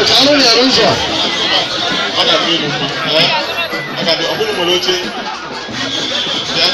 Chalụ ya n'ụzọ. Ọ ga-adị elu mma. Ọ ga-adị ọ bụrụ nwere oche. Bịa.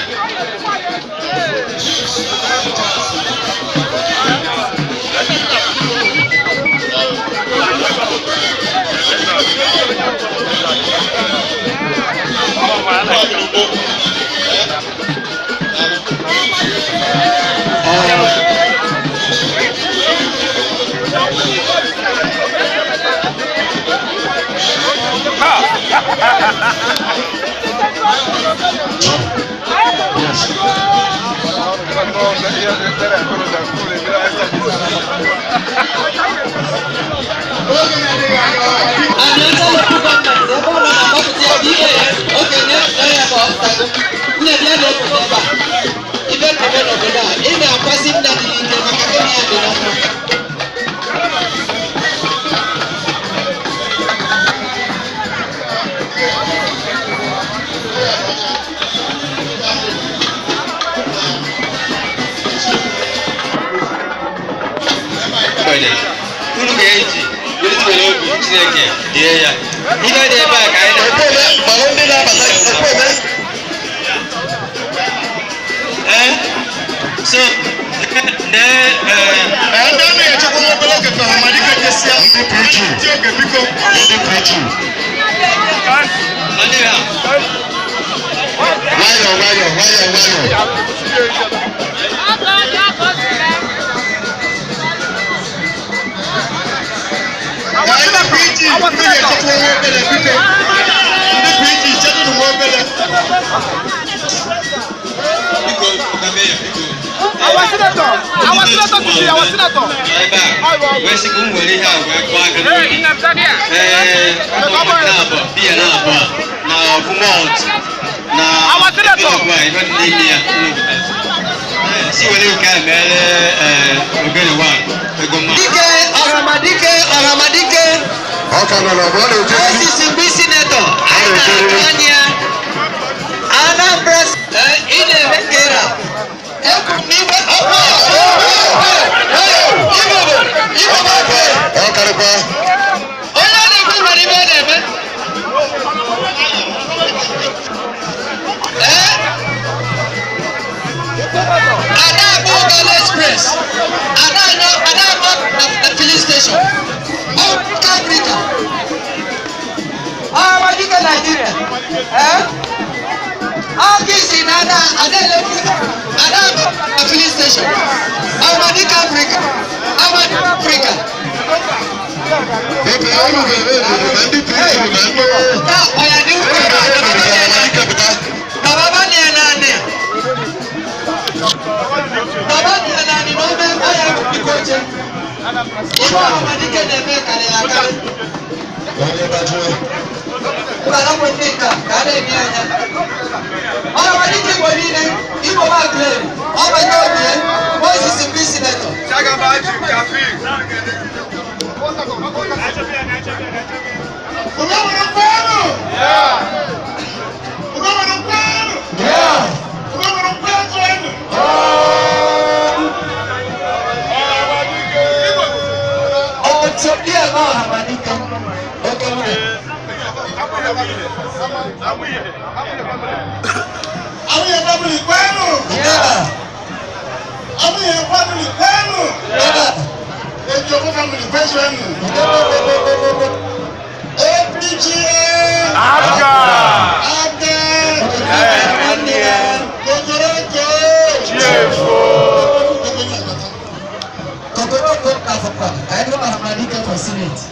Unu ga-eji were obi Chineke die ya. Ibe dị ebe a ka anyị na-ekpe. So, Nwayọọ nwayọọ nwayọọ nwayọọ. Our senator, our senator. Our senator. Dike Ọhamadike Ọhamadike. Ọ ka nọ n'ọgbọ na-eche. Osisi mgbe sinetọ anyị na-atụ anya Anambra ị na-eme kera ekwu m n'igwe Igbo bụ oke. Ọ karịkwa. Onye ọ na-ekwu nwere ibe ọ na-eme. Ee? Ada akpọ Uganda Express. Ada anyọ ada akpọ na filling station. Ọ ka Africa. Ọhamadike Nigeria. Ee? Ọ ka isi na ada ada electric ada akpọ na filling station. Ọhamadike Africa. Ọhamadike Africa. Ebe unu ga-eme obodo ma ndị PG ma ndị. Ka ọya dị ukwu. Unu ga-eme obodo ka Ọhamadike pụta. Baba ba ni naanị. Baba ni naanị na ome ọya biko oche. Ife Ọhamadike na-eme karịrị akarị. Onye gbajie. Mba na ndị nka ka a na-enye anya. Ọhamadike Igbo niile, Igbo Makleri, ọbanye obie, Moses mgbe sinetọ. Otu bí ẹ̀ máa Ọhamadike, oke nwere. Àwọn family kwenu. Yeah. Àwọn family kwenu. Yeah. Ejiofor family kwenu. APGA. Abga. Abga. Kokoroko. Chiefo. Kokoroko Afọkwa, anyị nọ Ọhamadike for Senate.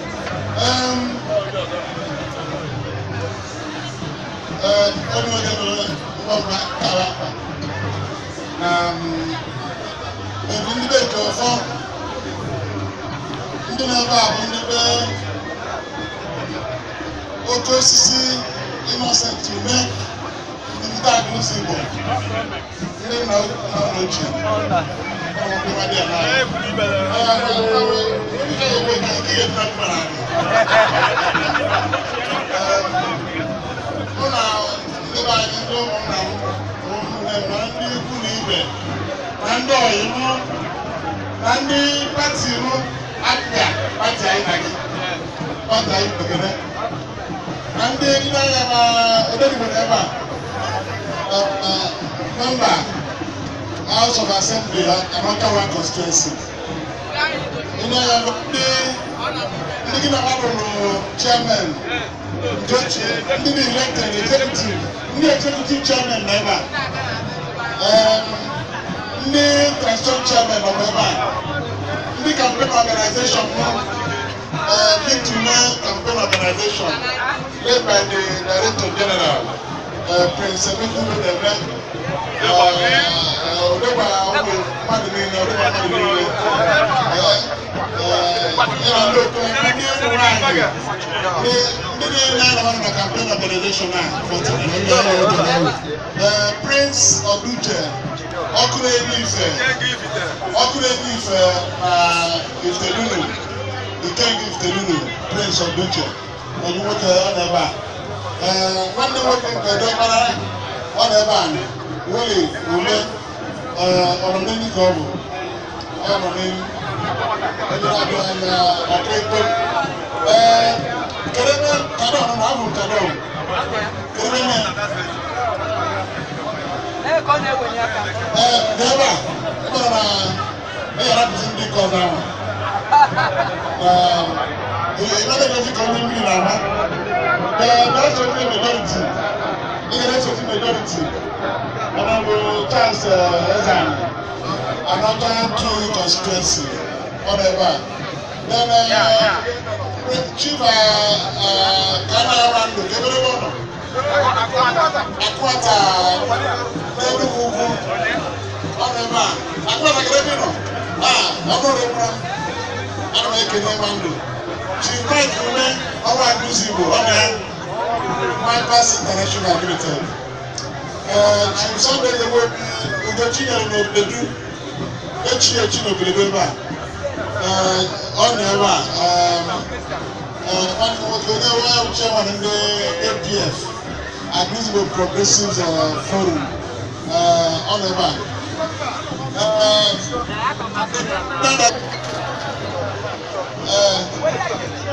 Ebu ndị be Ejiofor, ndị na-ebe a bụ ndị be oke osisi Innocent Ume, ndị nta agụụzọ Igbo, ndị nna nna ochie. Mụ na ndị be anyị, ndị ụmụnna m, ụmụnne m, na ndị ikwu na ibe, na ndị ọyị mụ, na ndị pati mụ, apịa pati anyị na gị. Pati anyị bekere na ndị ndị anya na odenigbo na ebe a, member House of Assembly, Anọcha One constituency. Ndị anya ndị gị na ha rụrụ chairman nke ochie, ndị dị elected executive, ndị executive chairman na ebe a, ndị transition chairman nọ ebe a, ndị campaign organization mụ, Victor campaign organization led by the director general, Prince Emeka Udodebe, Odegba ụmụ mmadụ niile, Odegba mmadụ niile, ya na ndị otu ndị ụmụ nwanyị, ndị niile na-anọ na campaign organization a. Prince Oduche, ọkụ na-enye ife, ọkụ na-enye ife na Ifitedunu, Ikenga Ifitedunu, Prince Oduche, onye nwoke ọ nọ ebe a. Nwanne nwoke nke diọkpara ọ nọ ebe a, Willie Ule, ọ nọ n'enyi ka ọ bụ ọ nọ n'enyi onye na-abịa anya ọkaikpe. Ee, kedu ebe kadọn na abụ kadọn? Kedu ebe? Ee, n'ebe a ebe na ị ga-arapụzi ndị nke ọzọ ahụ. Ee, ị naghị egosi ka onye mmiri na-ama. Ee, na-esozi majority, ị ga na-esozi majority. Honorable Charles Ezani, Anọcha Two constituency, ọ nọ ebe a. Then Chief Kana Rando, ebe ebe ọ nọ? Akwata n'Enugwu Ukwu, ọ nọ ebe a. Akwata, kedu ebe ị nọ? Ah, ọ bụrụ ebura, ana m ekene Nwandụ. Chief Mike Ume, ọnwa Agụzi Igbo, ọ na ya. Mipas International Limited. Chief Sunday Ezewobi Ugochinyere n'Obodo echi echi n'obodo ebe a. Ọ nọ ebe a. Nwanne m nwoke onye nwe chairman ndị APF, Agụzi Progressive Forum, ọ nọ ebe a.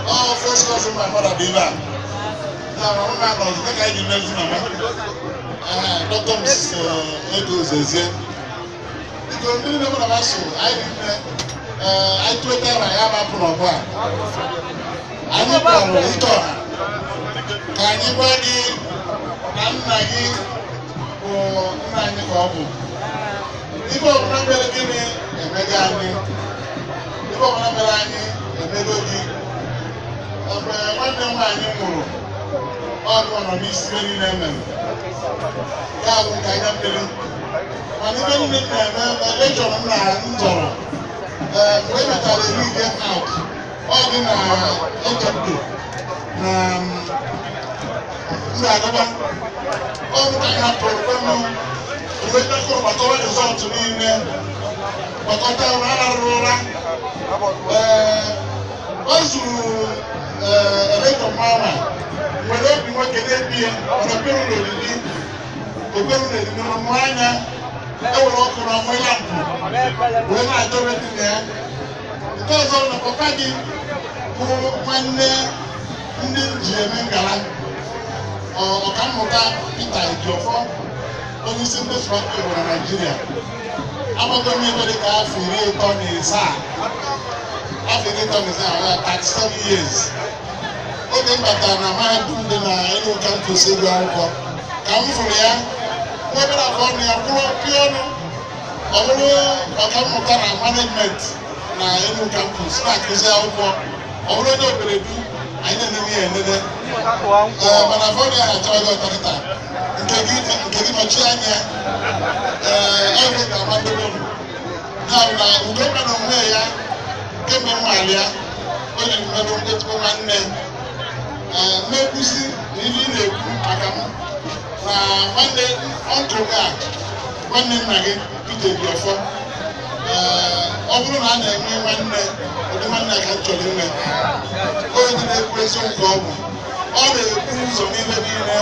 Ọ first cousin my mother dị ebe a. Na mama m anọzi dịka anyị ji mezi mama. Dr. Mrs. Ego Zezie. Biko, ndị niile mụ na ha so anyị dị nne, anyị tụwetara ya ma pụrụ ọgbọ a. Anyị kpọrọ ike ọha ka anyị gwa gị na nna gị bụ nna anyị ka ọ bụ. Ife ọbụla mere gịnị emego anyị. Ife ọbụla mere anyị emego gị. Mgbe nwanne m nwaanyị nwụrụ, ọ nọ n'isi ihe niile emere. Ya bụ nke anya mmiri. Mana ife niile m na-eme, election m na m zọrọ, ee, mgbe e mechara eri get out, ọ dị na Echepto na m ga-agaba. Ọ bụ ka anyị hapụrụ kwe m mgbe mekọrọ gbakọrọ result niile, gbakọta ụra ararụrụ ụra. Ee, o zuru election mama nwere obi nwoke na-ebi ya, mana okperu n'olili, okperu n'olili nọ mụ anya ewere ọkụ na ọmụ lampụ wee na-achọ ebe dị na ya. Nke ọzọ bụ na papa gị bụ nwanne ndị m ji eme ngala, Ọkammụta Peter Ejiofor, onye isi ndị Franco Igbo na Naịjirịa. Amago m ebe dịka afọ 37, afọ 37, ya 37 years. Oge m batara na mahadum dị na Enugu campus ịgụ akwụkwọ ka m fụrụ ya, nwa obere afọ ọnụ ya kwụrụ pịa ọnụ, ọ bụrụ ọkammụta na management na Enugu campus na-akụzi akwụkwọ. Ọ bụrụ onye oberedu anyị na-enene ya enene. Ee, mana afọ ọnụ ya na-achọrọ gị ọtọ kịta nke gị, nke gị nọchie anya. Ee, ọ ga-ama ndebe m ya bụ na Ugomma na onwe ya kemgbe m maara ya, o ji mmerụ ezigbo nwanne. Ee, mmekwusi na ihe ị na-ekwu maka m na nwanne uncle gị a, nwanne nna gị Peter Ejiofor, ee, ọ bụrụ na a na-enwe nwanne, ụdị nwanne a ka m chọrọ inwe. Onye na-ekwu eziokwu ka ọ bụ, ọ na-ekwu ụzọ n'ihe niile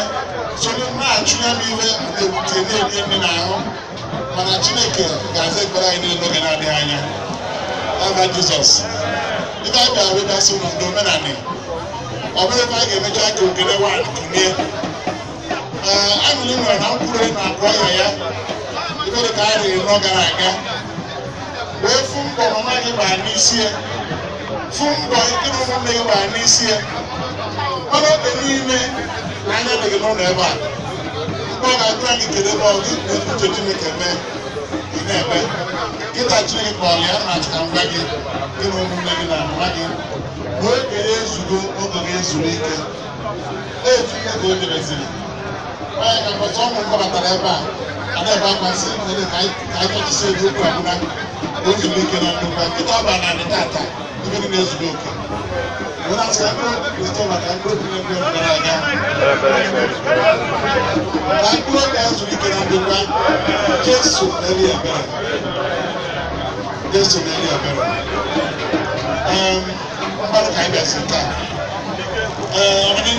sonye na-achụ ya bụ ihe ọ na-ebute na-eri nri n'ahụ, mana Chineke ga-aza ekpere anyị niile n'oge na-adịghị anya. Ava Jizọs, ife anyị bịara wee bịasị ụlọ ndị omenala. Ọ bụrụ ebe a ga-emecha ka okele nwaanyị kunie. Ee, aṅụrị nwere na mkpụrụ na-agwọ ọya ya ibe dị ka arịrị nọ gara aga wee fụ mbọ mama gị gbara n'isi ya, fụ mbọ gị na ụmụnne gị gbara n'isi ya. Mana oge niile na anya dị gị n'ụlọ ebe a, mgbe ọ ga-agụra gị kedu ebe ọ gị uche Chineke mee ị na-eme kịta. Chineke kpọrọ ya na achịka ngwa gị, gị na ụmụnne gị na mama gị, na oge ya ezugo, oge gị ezuru ike. Etu ihe ka o debeziri onye ka mbọchị ọmụ m batara ebe a ada ebe akwa sị mere ka anyị tọchisi ego okwu abụna ka o zuru ike na nnukwu nkịta ọ bara narị tata ibe niile ezuru oke. Were asị ka mkpụrụ obi maka mkpụrụ obi na-ekwe gara aga, ka mkpụrụ obi a zuru ike na ndokwa. Jesu meri ebere, Jesu meri ebere. Mmadụ ka anyị bịazi taa. Ee, ọmụdị.